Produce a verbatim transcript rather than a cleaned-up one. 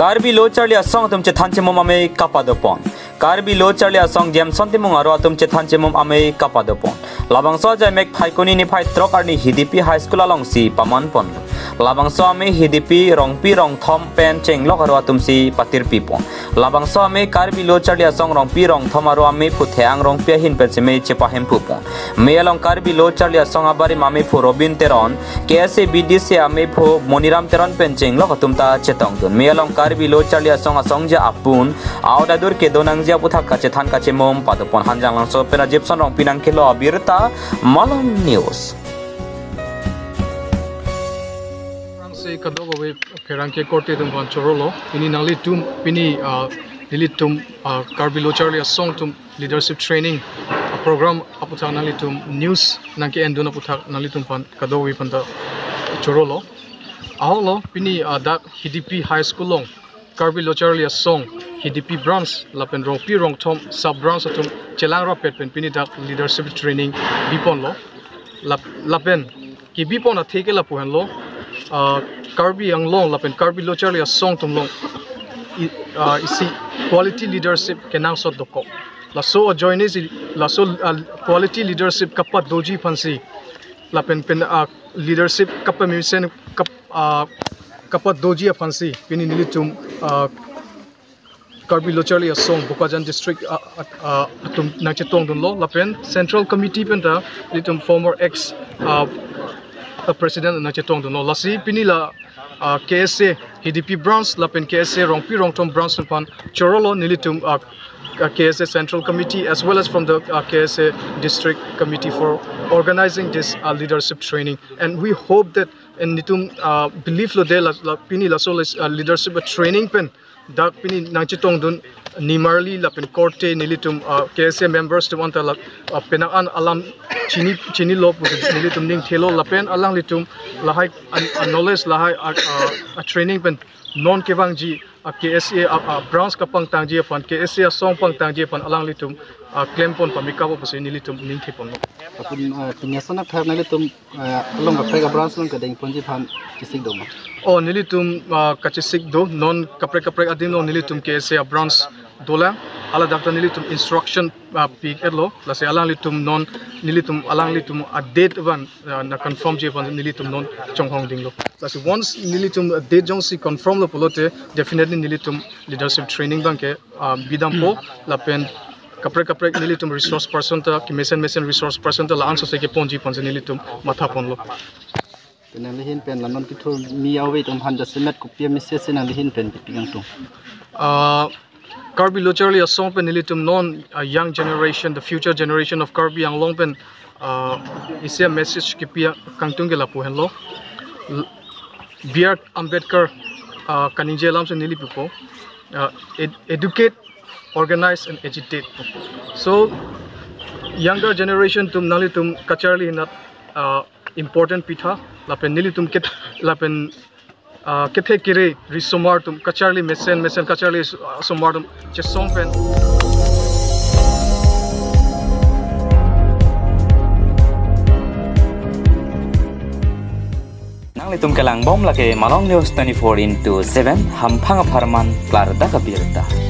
Karbi Lo Charli Asong atum chethan chemum amei kapadopon. Karbi Lo Charli Asong Jameson Timung aro atum chethan chemum amei kapadopon. Labangso ajaimek Phaikuni niphai throk arni Hidipi High School alongsi pamanpon. Labangso amei Hidipi Rongpi Rongthom pen chenglok aro atumsi patirpipon. Labangso amei Karbi Lo Charli Asong Rongpi Rongthom aro ameiphu Theang Rongpi ahin pensi mei chepahemphupon. Mei along Karbi Lo Charli Asong abarim ameiphu Robin Teron, K S A B D C ameiphu Moniram Teron pen chenglok atum ta chetongdun. Mei along Karbi Lo Charli Asong asongja apun aodadur kedo nangji aputhak kachethan kachemum padopon. Hanjanglangso pen Ajipson Rongpi nangkelo abirta Malong News. Rangse kadokave pherangke korte atum aphan chorolo. Pini nanglitum, pini, ah, nelitum, ah, Karbi Lo Charli Asong atum leadership training, ah, program aputhak nanglitum news nangke-endun aputhak nanglitum aphan kadokave aphan ta chorolo. Ahoklo pini, ah, dak Hidipi High School along Karbi Lo Charli Asong Hidipi branch lapen Rongpi Rongthom sub branch atum chelang rapet pen pini dak leadership training biponlo. Lap-, lapen kebipon atheke lapu henlo, ah, Karbi Anglong lapen Karbi Lo Charli Asong atum along i-, ah, isi quality leadership kenangsot dokok. Laso ajoine si laso, ah, quality leadership kapadoji aphansi lapen pen, ah, leadership kapamesen kap-, ah, kapadoji aphansi pini nelitum, ah, Karbi Lo Charli Asong Bokajan District, ah, ah, ah, atum nangchetongdunlo lapen Central Committee pen ta nelitum former ex, ah, ah, president nangchetongdunlo. Lasi pini la, ah, K S A Hidipi branch lapen K S A Rongpi Rongthom branch atum aphan chorolo nelitum, ah, ah, K S A Central Committee as well as from the, ah, K S A District Committee for organizing this, ah, leadership training. And we hope that, and nelitum, ah, believe lo de la, la pini laso les-, ah, leadership training pen dak pini nangchetongdun nimarli lapen korte nelitum, ah, K S A members atum anta la, ah, penang an alam chini, chinilo pusi nelitum ning thelo lapen alanglitum lahai an, an knowledge lahai, ah, ah, ah, training pen non kevangji, ah, K S A, ah, ah, branch kapangtangji aphan, K S A asong pangtangji aphan alanglitum, ah, klempon pamikappo pusi nelitum ning theponlo. Apun, ah, pini ason athak nanglitum, ah, along kaprek abranch along kedengponji aphan chesik do ma? Oh, nelitum, ah, kachesik do, non kaprek kaprek adim along nelitum K S A abranch dolang, hala dak ta nelitum instruction, ah, pi-etlo, lasi alanglitum non nelitum alanglitum adate abang, ah, nangconfirmji aphan nelitum non chonghong dinglo. Lasi once nelitum date jongsi confirmlo pulote, definitely nelitum leadership training abangke, ah, bidampo, lapen kaprek kaprek nelitum resource person ta, kemesen mesen resource person ta la-an sose keponji aphansi nelitum mathaponlo. Te nangli ahin pen la non kethur mi ave atum aphan jasemet kopi a-message si nangli ahin pen pipik kangtung? Ah, Karbi Lo Charli Asong pen nelitum non, ah, young generation, the future generation of Karbi Anglong pen, ah, isi a-message kepi kangtung ke lapu henlo. L-, B R Ambedkar, ah, kaningje alam si neli pupo, ah, ed-, educate, organize and agitate. So younger generation atum nanglitum kacharli hinat, ah, important pitha, lapen nelitum ket-, lapen, ah, kethe kere risomar atum, kacharli mesen mesen kacharli s-, ah, somar atum chesong pen. Nanglitum kelangbom lake Malong News twenty-four into seven, hamphang apharman klardak abirta.